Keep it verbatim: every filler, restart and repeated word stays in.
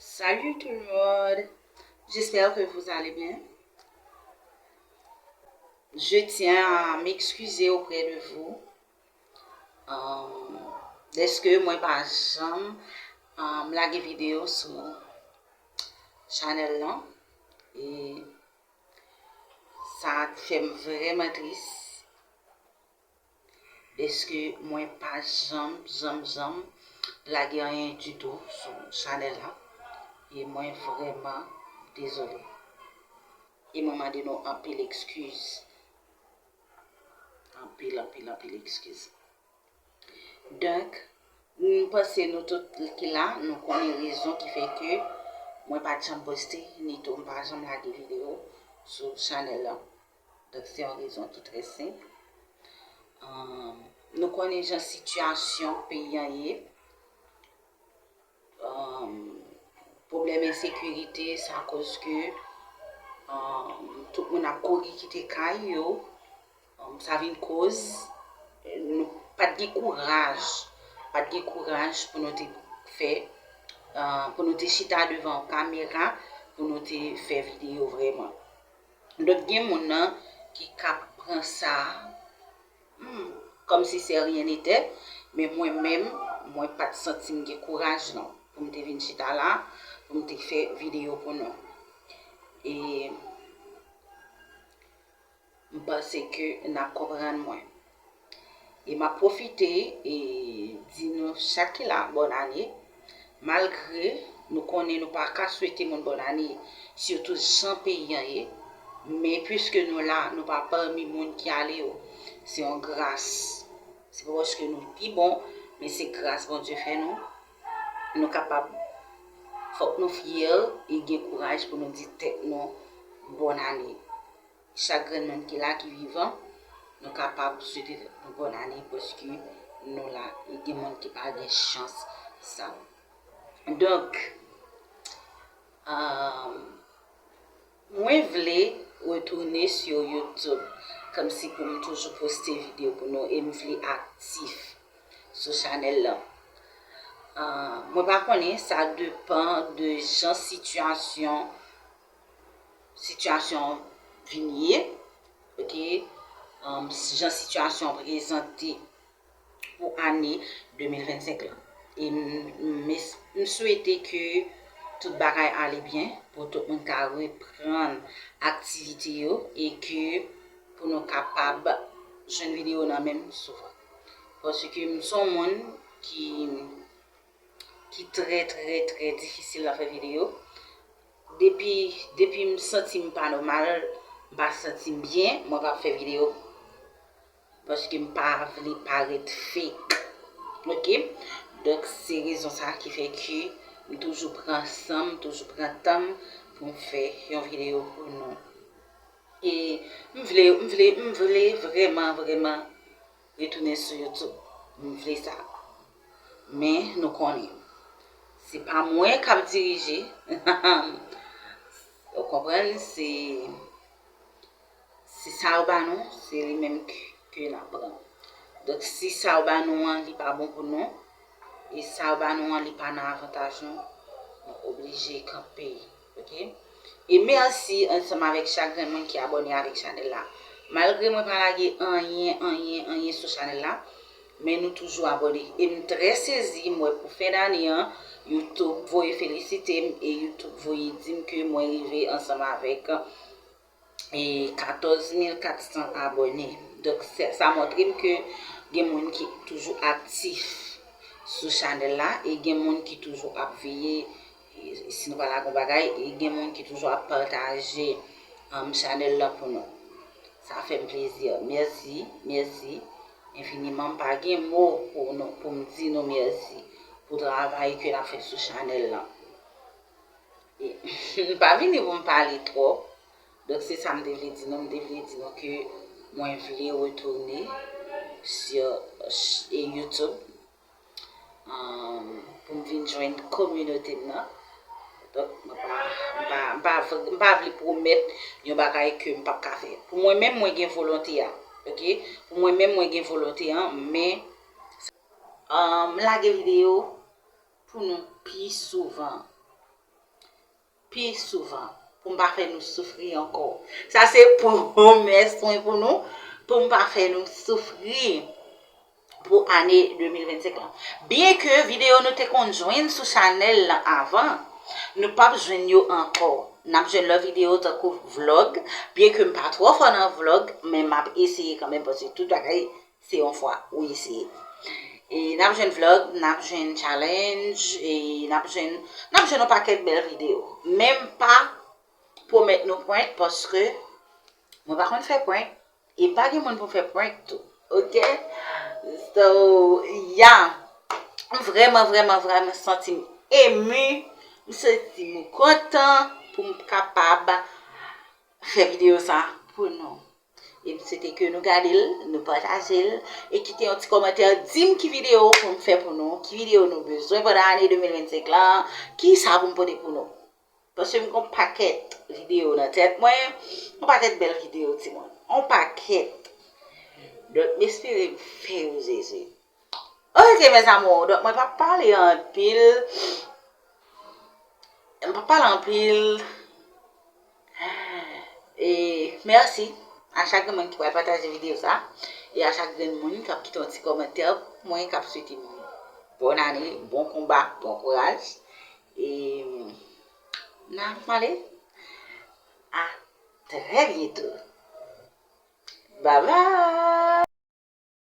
Salut tout le monde, j'espère que vous allez bien. Je tiens à m'excuser auprès de vous euh, dèske mwen pa janm euh, lage videyo sou chanèl lan e sa fè m vrèman tris dèske mwen pa janm, janm, janm lage anyen ditou sou chanèl la. E mwen vrèman dezole. E mwen mande nou anpil ekskiz. Anpil, anpil, anpil ekskiz. Donk, m panse nou tout ki la, nou konnen rezon ki fè ke mwen pa t janm poste, ni tou m pa janm lage videyo sou chanèl lan. Donk, se yon rezon ki trè senp. Ahn, nou konnen jan sitiyasyon peyi an ye. Ahn, pwoblèm ensekirite, sa koz ke ahn, tout moun ap kouri kite kay yo. Ahn, sa vin koz nou pa t gen kouraj, pa t gen kouraj pou nou te fè, ahn, pou nou te chita devan yon kamera, pou nou te fè videyo vrèman. Donk, gen moun nan ki ka pran sa hmm, kòmsi se ryen netè, men mwen menm, mwen pa t santi m gen kouraj non, pou m te vin chita la, pou m te fè videyo pou nou. E m panse ke n ap konprann mwen. E m ap pwofite e di nou chak ki la bòn ane, malgre nou konnen nou pa ka swete moun bòn ane, sitou jan peyi an ye, men piske nou la, nou pa pami moun ki ale yo. Se yon gras. Se pa paske nou pi bon, men se gras Bondye fè nou. Nou kapab, fòk nou fyè e gen kouraj pou nou di tèt nou bòn ane. Chak grenn moun ki la, ki vivan, nou kapab swete tèt nou bòn ane paske nou la. E gen moun ki pa gen chans sa. Donk, ahn, mwen vle retounen sou YouTube kòmsi pou m toujou poste videyo pou nou e m vle aktif sou chanèl lan. Ahn, mwen pa konnen, sa depann de jan sitiyasyon sitiyasyon an vin ye, oke, um, jan sitiyasyon an prezante pou ane de mil vennsenk lan. E m, m, m swete ke tout bagay ale byen pou tout moun ka reprann aktivite yo e ke pou nou kapab jwenn videyo nan men m souvan. Paske m se yon moun ki ki trè, trè, trè difisil nan fè videyo. Depi, depi m santi m pa nòmal, m pa santi m byen, mwen p ap fè videyo. Paske m pa vle parèt fake. Oke? Donk, se rezon sa ki fè ke m toujou pran san m, toujou pran tan m pou m fè yon videyo pou nou. E m vle, m vle, m vle vrèman, vrèman retounen sou YouTube. M vle sa. Men, nou konnen, se pa mwen k ap dirije. Ou konprann? Se, se sa yo ba nou, se li menm ke, ke n ap pran. Donk, si sa yo ba nou an, li pa bon pou nou, e sa yo ba nou an, li pa nan avantaj nou, nou oblije kanpe, oke? E mèsi ansanm avèk chak grenn moun ki abòne avèk chanèl la. Malgre mwen pa lage anyen, anyen, anyen sou chanèl la, men nou toujou abòne. E m trè sezi, m wè pou fen dane an, YouTube voye felisite m e YouTube voye di m ke mwen rive ansanm avèk e katòz mil kat san abòne. Donk, sa, sa montre m ke gen moun ki toujou aktif sou chanèl la e gen moun ki toujou ap veye, e, si nou pa lage yon bagay, e gen moun ki toujou ap pataje, um, chanèl la pou nou. Sa fè m plezi. Mèsi, mèsi enfiniman. M pa gen mo pou nou, pou m di nou mèsi pou travay ke n ap fè sou chanèl la. E, m pa vini pou m pale twòp. Donk, se sa m te vle di nou. M te vle di nou ke mwen vle retounen sou, e, YouTube, um, pou m vin jwenn kominote m nan. Donk, mwen pa, m pa, m pa, m pa vle pwomèt yon bagay ke m p ap ka fè. Pou mwen menm, mwen gen volonte a. Oke? Pou mwen menm, mwen gen volonte an, men, um, m lage videyo pou nou pi souvan. pi souvan, pou m pa fè nou soufri ankò. Sa se pwomès mwen pou nou, pou m pa fè nou soufri pou ane de mil vennsenk lan. Byenke videyo nou te konn jwenn sou chanèl lan avan, nou p ap jwenn yo ankò. N ap jwenn lòt videyo tankou vlòg, byenke m pa twò fò nan vlòg, men m ap eseye kanmenm, paske tout bagay se yon fwa ou eseye. E n ap jwenn vlòg, n ap jwenn challenge, e n ap jwenn, n ap jwenn yon pakèt bèl videyo. Men m pa pwomèt nou prank, paske mwen pa konn fè prank, e pa gen moun pou fè prank tou. Oke? So, yeah. M vrèman, vrèman, vrèman santi m emu. M santi m kontan pou m kapab fè videyo sa pou nou. E m swete ke nou gade l, nou pataje l, e kite yon ti kòmantè, di m ki videyo pou m fè pou nou, ki videyo nou bezwen pandan ane de mil vennsenk lan, ki sa pou m pote pou nou. Paske m gen yon pakèt videyo nan tèt mwen, yon pakèt bèl videyo, timoun. Yon pakèt. Donk, m espere m fè yo, Jezi. Oke, mes amours, donk mwen p ap pale anpil. Mwen p ap pale anpil. E mèsi a chak grenn moun ki pral pataje videyo sa. E a chak grenn moun k ap kite yon ti kòmantè pou mwen, k ap swete m bòn ane, bon konba, bon kouraj. E n a pale. A trè byento. Bye bye.